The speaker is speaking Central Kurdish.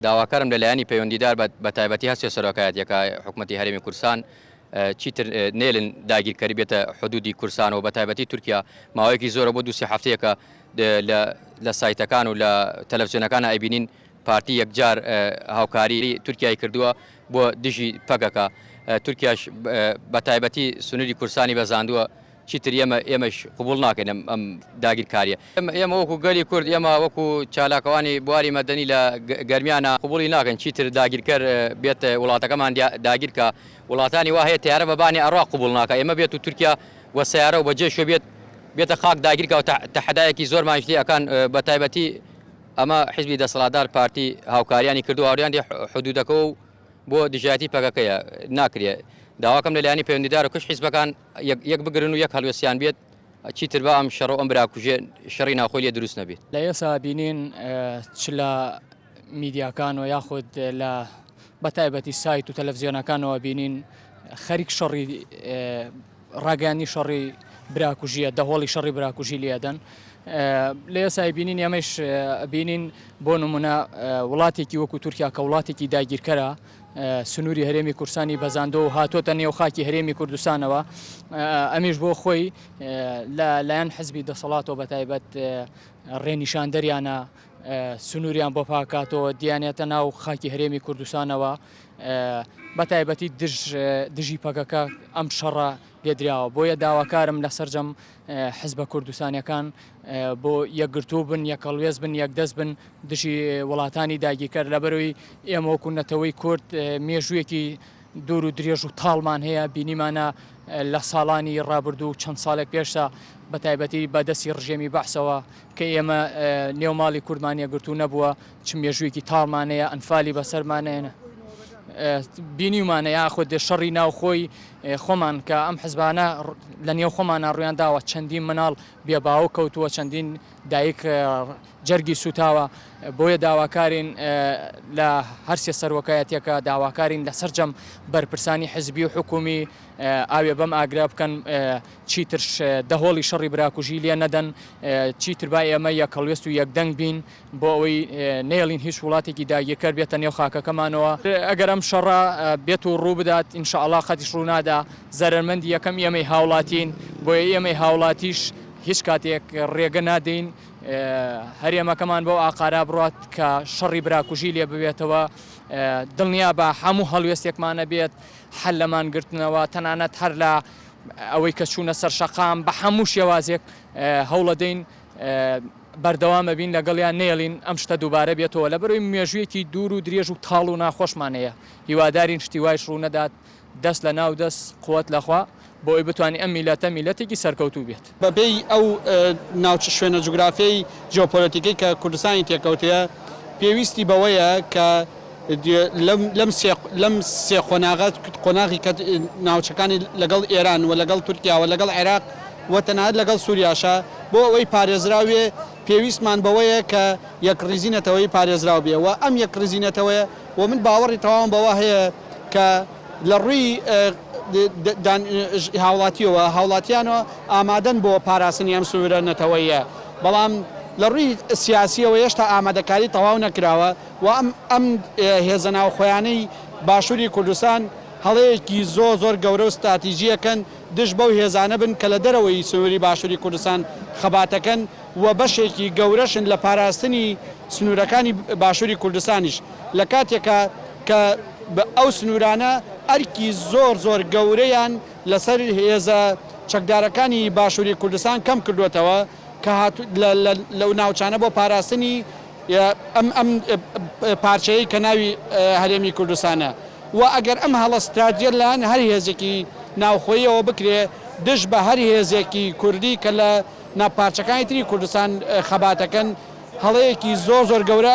داواکارم لە لایەنی پەیوەندیدار بە تایبەتی هەرسێ سەرۆکایەتیەکە حکومەتی هەرێمی کوردستان چیتر نێلن داگیرکەری بێتە حدودی کوردستانەوە بە تایبەتی تورکیا ماوەیەکی زۆرە بۆ دووسێ هەفتەیەکە لە سایتەکان و لە تەلەفزیۆنەکان ئەیبینین پارتی یەکجار هاوکاری تورکیای کردووە بۆ دژی پەکەکە تورکیاش بە تایبەتی سنووری کوردستانی بەزاندووە چیتر ئێمە ئێمەش قبوڵ ناکەین ئەم ئەم داگیرکاریە. ئێمە وەکو گەلی کورد ئێمە وەکو چالاکوانی بواری مەدەنی لە گەرمیانە قبوڵی ناکەین چیتر داگیرکەر بێت وڵاتەکەمان داگیرکا وڵاتانی وا هەیە تەیارە بە بانی ئەڕا قبوڵ ناکا ئێمە بێت و تورکیا وە سەیارە و بە جێشوە بێت بێتە خاک داگیرکا و تەحەدایەکی زۆرمانیش لێ ئەکان بە تایبەتی ئەمە حیزبی دەسەڵاتدار پارتی هاوکاریانی کردووە هاوریان دێ حدودەکەوە و بۆ دژایەتی پەکەکەیە ناکرێ داواکەم لە لایەنی پەیوەندیدار و کش حیزبەکان یەک بگرن و یەک هەڵوێستیان بێت چیتر با ئەم شەڕ و ئەم براکوژیە شەڕی ناوخۆی لێ دروست نەبێت. لە ئێستا بینین چ لە میدیاکان و یاخود لە بە تایبەتی سایت و تەلەفزیۆنەکانەوە بینین خەریک شەڕی ڕاگەیاندنی شەڕی براکوژیە دەهۆڵی شەڕی براکوژی لێدەن لە ئێسای بینین ئێمەش بینین بۆ نمونە وڵاتێکی وەکو تورکیا کە وڵاتێکی داگیرکەرە سنووری هەرێمی کوردستانی بەزاندۆ و هاتۆتە نێو خاکی هەرێمی کوردستانەوە ئەمیش بۆ خۆی لە لایەن حزبی دەسەڵاتەوە بە تایبەت ڕێنیشاندەریانە سنووریان بۆ پاکاتەوە دیانێتە ناو خاکی هەرێمی کوردستانەوە بە تایبەتی دژی پەکەکە ئەم شەڕە لێدراوە بۆیە داواکارم لە سەرجەم حزبە کوردستانیەکان بۆ یەکگرتوو بن یەکەڵوێز بن یەکدەست بن دژی وڵاتانی داگیرکەر لەبەرەوەی ئێمە وەکو نەتەوەی کورد مێژوویەکی دوور و درێژ و تاڵمان هەیە بینیمانە لە ساڵانی ڕابردوو چەند ساڵێک پێشتا بە تایبەتی بە دەستی ڕژێمی بەعسەوە کە ئێمە نێو ماڵی کوردمان یەکگرتوو نەبووە چ مێژوویەکی تاڵمان هەیە ئەنفالی بەسەرمان هەیە بینیومانە یاخود شەڕی ناوخۆی خۆمان کە ئەم حزبانە لە نێو خۆمانە ڕویان داوە چەندین مناڵ بێ باوک کەوتووە چەندین دایک جەرگی سوتاوە بۆیە داواکارین لە هەرسێ سەرۆکایەتیەکە داواکارین لە سەرجەم بەرپرسانی حزبی و حکومی ئاوێ بەم ئاگرە بکەن چیتر دەهۆڵی شەڕی براکوژی لێ نەدەن چیتر با ئێمە یەکهەڵوێست و یەکدەنگ بین بۆ ئەوەی نەیەڵین هیچ وڵاتێکی داگیرکەر بێتە نێو خاکەکەمانەوە. ئەگەر ئەم شەڕە بێت و ڕوو بدات ان شاء اللە قەتیش ڕوو نادا، زەرەرمەندی یەکەم ئێمەی هاوڵاتین، بۆیە ئێمەی هاوڵاتیش هیچ کاتێک ڕێگە نادەین هەرێمەکەمان بەو ئاقارە بڕوات کە شەڕی براکوژی لێ ببێتەوە، دڵنیابە هەموو هەڵوێستێکمان ئەبێت هەر لە مانگرتنەوە تەنانەت هەر لە ئەوەی کە چوونە سەر شەقام بە هەموو شێوازێک هەوڵەدەین بەردەوام ئەبین لەگەڵیان نەیەڵین ئەم شتە دووبارە بێتەوە لەبەرئەوەی مێژوویەکی دوور و درێژ و تاڵ و ناخۆشمان هەیە هیوادارین شتی وایش ڕوو نەدات دەست لە ناو دەست قوت لە خوا بۆ ئەوەی بتوانین ئەم میللەتە میللەتێکی سەرکەوتوو بێت. بە پێی ئەو ناوچە شوێنە جوگرافیەی جیۆپۆلەتیکەی کە کوردستانی تێکەوتەیە پێویستی بەوەیە کە لەم سێ لەم سێ قۆناغە قۆناغی کە ناوچەکانی لەگەڵ ئێران و لەگەڵ تورکیا و لەگەڵ عێراق و تەنانەت لەگەڵ سووریاشە بۆ ئەوەی پارێزراو بێ پێویستمان بەوەیە کە یەکڕیزی نەتەوەیی پارێزراو بێ و ئەم یەکڕیزی نەتەوەیە و من باوەڕی تەواوم بەوە هەیە کە لە ڕووی هاوڵاتیەوە هاوڵاتیانەوە ئامادەن بۆ پاراستنی ئەم سنوورە نەتەوەیە بەڵام لە ڕووی سیاسیەوە هێشتا ئامادەکاری تەواو نەکراوە و ئەم ئەم هێزە ناوخۆیانەی باشووری کوردستان هەڵەیەکی زۆر زۆر گەورە و ستراتیجیەکەن دژ بەو هێزانە بن کە لە دەرەوەی سنووری باشووری کوردستان خەباتەکەن و بەشێکی گەورەشن لە پاراستنی سنوورەکانی باشووری کوردستانیش لە کاتێکا کە ئەو سنوورانە ئەرکی زۆر زۆر گەورەیان لەسەر هێزە چەکدارەکانی باشووری کوردستان کەم کردووەتەوە کە لەو ناوچانە بۆ پاراستنی ئەم ئەم پارچەیەی کە ناوی هەرێمی کوردستانە و ئەگەر ئەم هەڵە ستراتیجیە لەلایەن هەر هێزێکی ناوخۆییەوە بکرێ دژ بە هەر هێزێکی کوردی کە لە نا پارچەکانی تری کوردستان خەباتەکەن هەڵەیەکی زۆر زۆر گەورە.